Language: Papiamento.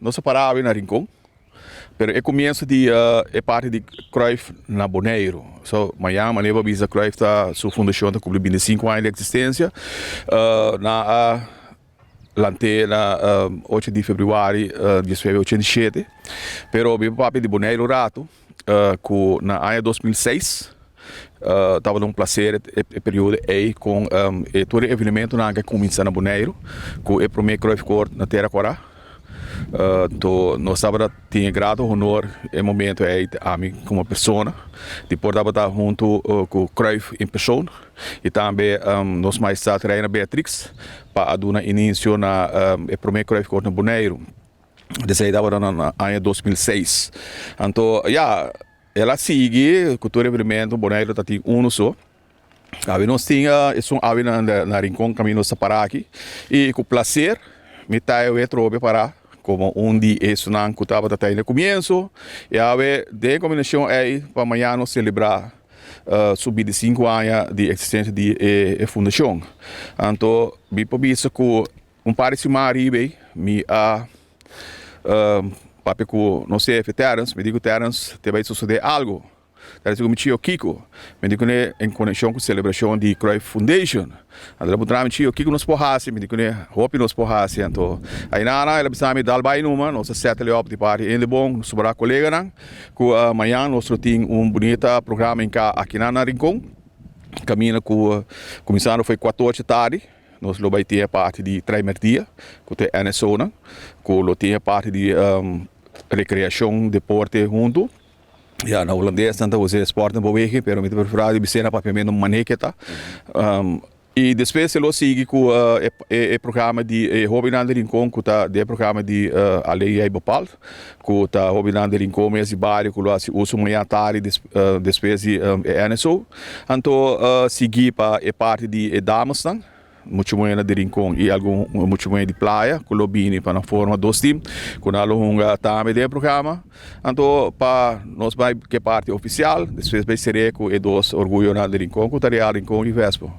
Nos a para awe na Rincon, pero e comienzo di e parti di Cruyff na Boneiru. So, mañana manera bo a bisa Cruyff ta su fundacion ta cumpli 25 aña di existencia. Na a lant'é na 8 di februari 1987. Pero mi papia di Boneiru rato cu na aña 2006 tabata un placer e periodo ey con e tur e evenementonan ke cuminsa na Boneiru cu e prome Cruyff Court na Tera Cora. Anto nos tabata tin e grato honor e momento ey ami como persona di por tabata hunto cu Cruyff en persoon y tambe nos Majestad Reina Beatrix pa a duna inicio na e prome Cruyff Court na Boneiru. Desey tabata na aña 2006. Anto ya, el a sigui ku tur evenemento. Boneiru ta tin uno so. Awe nos tin esun awe na Rincon kaminda nos ta para aki i ku plaser mi ta awe trobe para komo un di esunnan ku tabata ta na komienso i awe den kombinashon ei pa mañana nos selebrá su 25 aña di eksistensia di e fundashon. Anto mi por bisa ku un par di siman ariba ei mi a papia ku nos hefe Terence, mi di ku Terence te bai sosodé algu. Terence di ku mi, Chio, kiko? Mi di kuné en konekshon ku selebrashon di Cruyff Foundation. Anto el a puntra mi, Chio, kiko nos por hasi? Mi di kuné hopi nos por hasi. Anto ainana el a bisa mi dal bai numa, nos a settle op di parti hende bon, nos sobrá koleganan ku mañan nos lo tin un bunita programa hinká akinan na Rincon, kaminda ku kuminsando for e kuatorchi tardi. Nos lo bai tin e parti di Treimerdia, ku ta e NSO-nan, ku lo tin e parti di rekreashon, deporte huntu. Ya, na hulandes nan ta usa sport en beweging, pero mi ta preferá di bis'é na papiamentu manera ke ta. I despues e lo sigui ku e programa di e hóbennan di Rincon ku ta den e programa di Alleen Jij Bepaalt, ku ta hóbennan di Rincon mes di bario ku lo hasi uso mañana tardi despues di e NSO. Anto sigui pa e parti di e damesnan, muchu muhé di Rincon i algun muchu muhé di Playa ku lo bini pa nan forma dos tim ku nan lo hunga tambe den e programa. Anto pa nos bai ku e parti ofisial, despues bai ser'é ku e dos orguyonan di Rincon ku ta Real Rincon i Vespo.